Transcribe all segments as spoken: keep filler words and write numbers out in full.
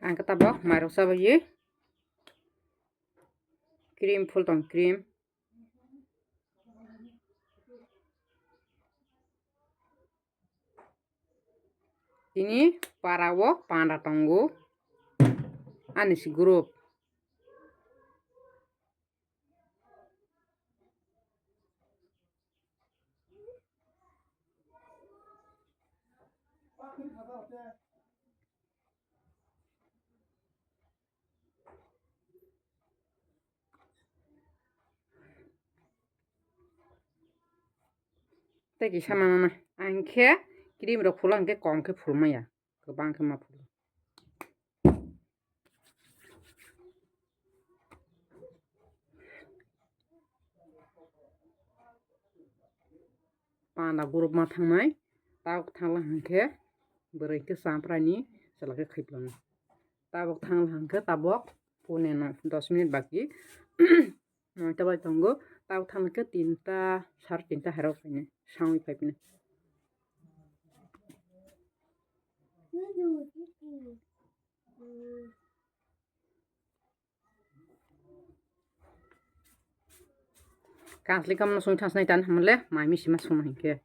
Ang khe tabok mairok chabaui cream phul tong, cream. Tini para o panda tongo, ani si group. Tei kisa manana, ang khe cream rok phula hwnkhe kom khe phulmaya, kwbang khe ma phulu. Panda group ma thangnai, tabok thangla hwnkhe bwrwi khe champrai ni chwla khe khaiplano. Tabok thangla hwnkhe tabok pune no dos minute baki noita bai tongo. Tabok thangla khe tinta, sare tinta hairok phainai, sangwi phai phino. Kansli kamno sung thasnai tan hamle mai misi ma sung hinkhe.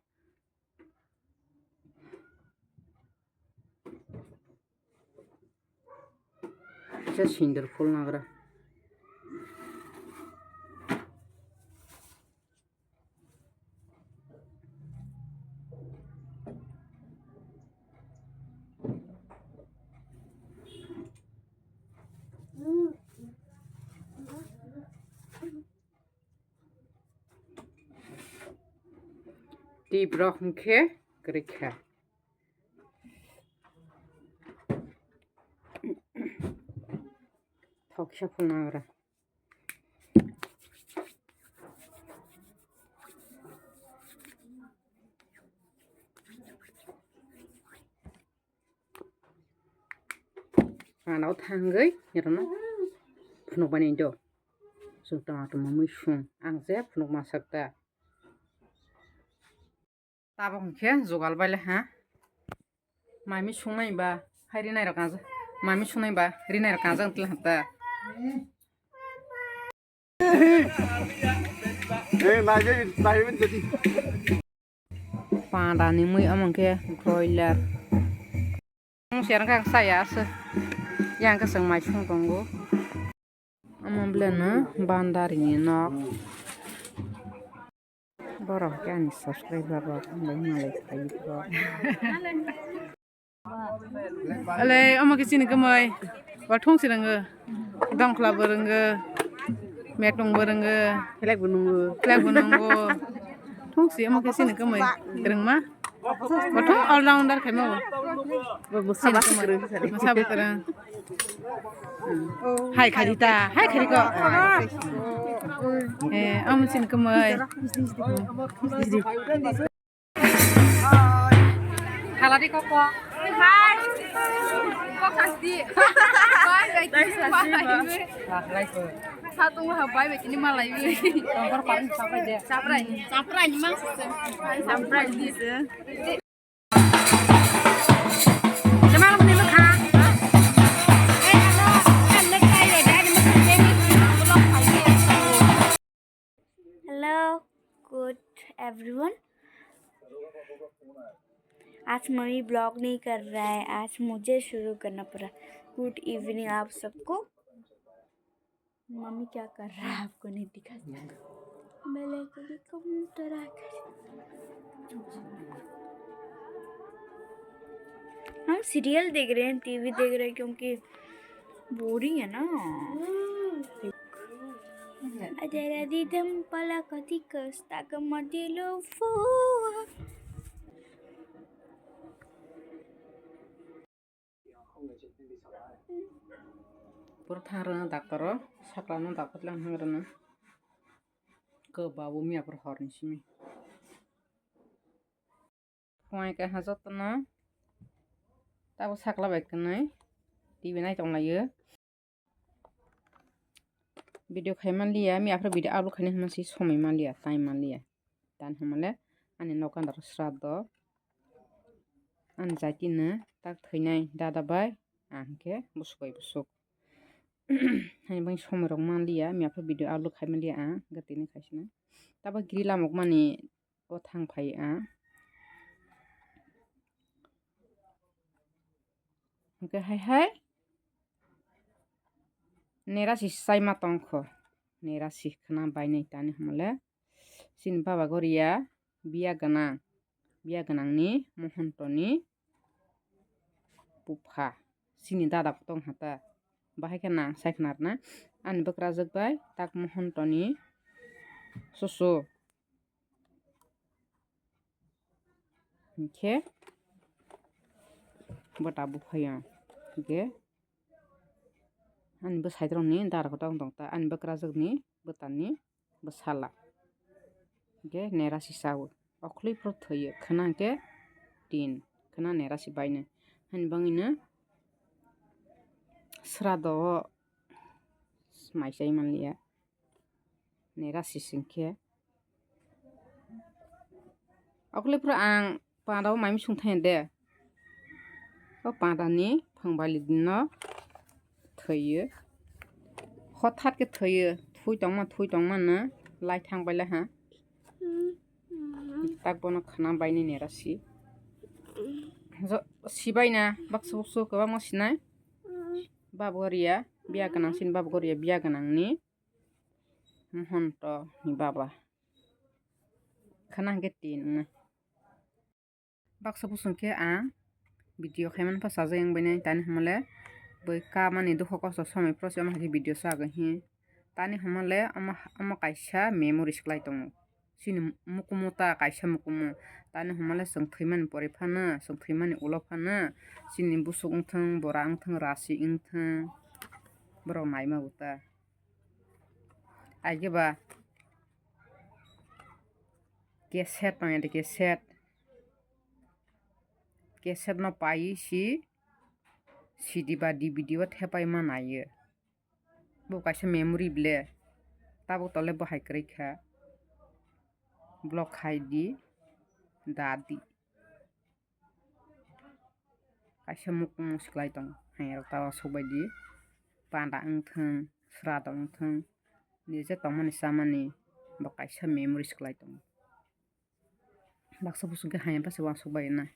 Kisa sindur phul nagra. Tip rok hwnkhe kwrwi kha. Thok kisa phulna gra. Ano thangwi nirano phunukmani do. Chwng tongma tongma mui sung. Ang je phunukma sakta. Tabok hwnkhe jugal baile ha. Mami sungnai ba hai rinai rok kanjak. Mami sungnai ba rinai rok kanjak tla hata. Eh, nai, nai, nai, nai. Panda ni mui omo khe broiler. Ang serang kha saya se. Yang khe chwng mai sung tongo. Omo bwleno bandar ni nok. Borok khe ani subscriber rok ang bai malai khlai rok. Ale omo khe chini kwmwi. Ba thung si rwngo. Dongkhla bo rwngo. Metung bo rwngo. Flag bo nungo. Flag bo nungo. Thung si omo khe chini kwmwi. Kwrwngma. Bo thung all rounder khe mo. Bo mwsa ba kwrwng. Mwsa bo kwrwng. Hai khadi ta, hai khadi ko. Eh, omo chini kwmwi. Haladi koko. Hai. Kok khasdi. Bai bai tini malai. Satung ha bai bai tini malai. Tongkor paling saprai de. Saprai. Saprai ni mang. Saprai ni se. Kemal ni mukha. Hello, good everyone। आज mummy blog नहीं कर रहा है, आज मुझे शुरू करना पड़ा। गुड इवनिंग आप सबको। मम्मी क्या कर रहा है आपको नहीं दिखा सकता। मैं लेके भी कबूतर आकर। हम सीरियल देख रहे हैं, टीवी देख रहे हैं, क्योंकि बोरिंग है ना। Adara didam pala kati kasta kamatilo fua. Pura thang rwna doctor o, sakla no doctor lang thang rwna. Kwbabo miya pura hor ni simi. Phunai khe ha jotono tabo sakla bai kwnwi T V nai tonglaio. Video khai manliya, mi aphuru video upload khainai hwnma se somoi manliya, time manliya. Tani hwnmale ani nokandaro sraddho. Ani jaitino tak thwinai dada bai Ang hwnkhe busuk bai busuk. Haini bagwi somoi rok manliya, miyapha video upload khai manliya ang, hwnkhe tini khaisina. Tabo giri lamok mani o thang phai ang. Hwnkhe hai hai. Nera si sai ma tongkho. Nera si khna bainai tani hwnle. Chini baba goria biya gwnang. Biya gwnangni Mohonto ni bupha. Chini dada tong hata. Bahai khe nang sai khna rwna. Ani bwkrajwk bai tak Mohonto ni susu. Hinkhe bo tabuk phaio. Hinkhe ani bwsai rokni dara kotor wng tong ta, ani bwkrajwkni bwtani bwsala. Hinkhe nera si sao. Okhli phuru thwio, khwna hinkhe tin, khwna nera si baino. Hani bangwino srado o mai chai manliya. Nera si singkhe. Okhli phuru ang panda o mai misung thai de. O panda ni phang bali dino thwio. Hothat khe thwio. Thui tongma, thui tongma no lai thang bai lai ha. Tak bono khwna baini nera si. Jo, si baina baksa buksu kwbangma sinai. Bab goria, biya gwnang sin bab goria, biya gwnang ni. Mohonto ni baba. Khwna hwnkhe tin wngna. Baksa bosong khe ang video khaimani pha sajak wng bainai, tani hwnmale bui kamani dukho kosto somoi phuru se omo hai khe video chagwi hi. Tani hwnmale omo, omo kaisa memories kwlai tongo. Chini mukumu ta kaisa mukumu. Tani hwnmale chwng thwimani pore phano, chwng thwimani ulo phano, chini busuk wngthang, bora wngthang, rasi wngthang, borok naima bo ta. Aigeba cassette tongya de, cassette. Cassette no paiwi si C D ba D V D o thepai ma naiyo. Bo kaisa memory ble. Tabuk tole bo hai kwrwi kha. Block khai di, da di. Kaisa mukumu siklai tongo, haingrok ta uansuk bai di, panda wngthang, srado wngthang, nije tongmani chamani bo kaisa memory siklai tongo. Baksa bosong khe haino bwsa uansuk bai na.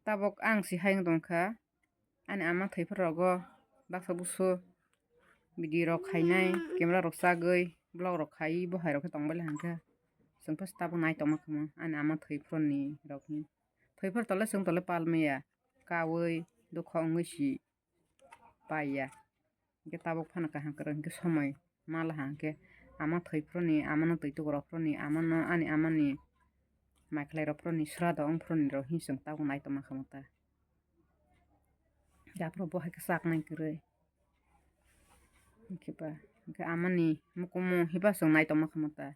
Tabuk ang si hai wng tongkha, ani ama thwiphuru rogo baksa busu video rok khainai, camera rok chagwi, vlog rok khaiwi, bo hai rok khe tongbaile hwnkhe chwng phas tabuk nai tongma khamo ani ama thwiphuru ni rok ni. Thwiphuru tole chwng tole palmaya, kaui dukha wngwi si paiya. Hwnkhe tabuk phano kaham kwrwng hwnkhe somoi malaha hwnkhe ama thwiphuru ni, amano twi tuku rokphuru ni, amano ani amani mai khlai rokphuru ni, srado wngphuru ni rok hinwi chwng tabuk nai tongma khamo ta. Yaphuru bo hai khe chaknai kwrwi. Hwnkhe ba, hwnkhe amani mukumu hiba chwng nai tongma khamo ta.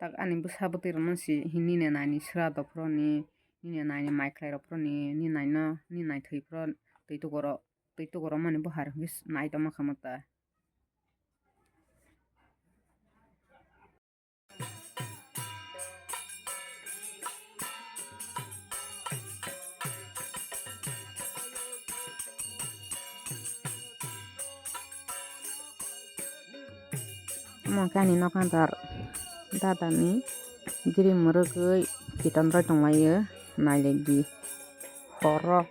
Tak ani bwsa bwtwi rokno si nini naini srado phuru ni, nini naini mai khlai rok phuru ni, nini naino, nini nai thwi phuru twi tuku rok, twi tuku rok mani bo hai rok hwnkhe nai tongma khamo ta. Omo khe ani nokha dar dadani giri mwrwgwi kiton rwi tonglaio, nailai di horo.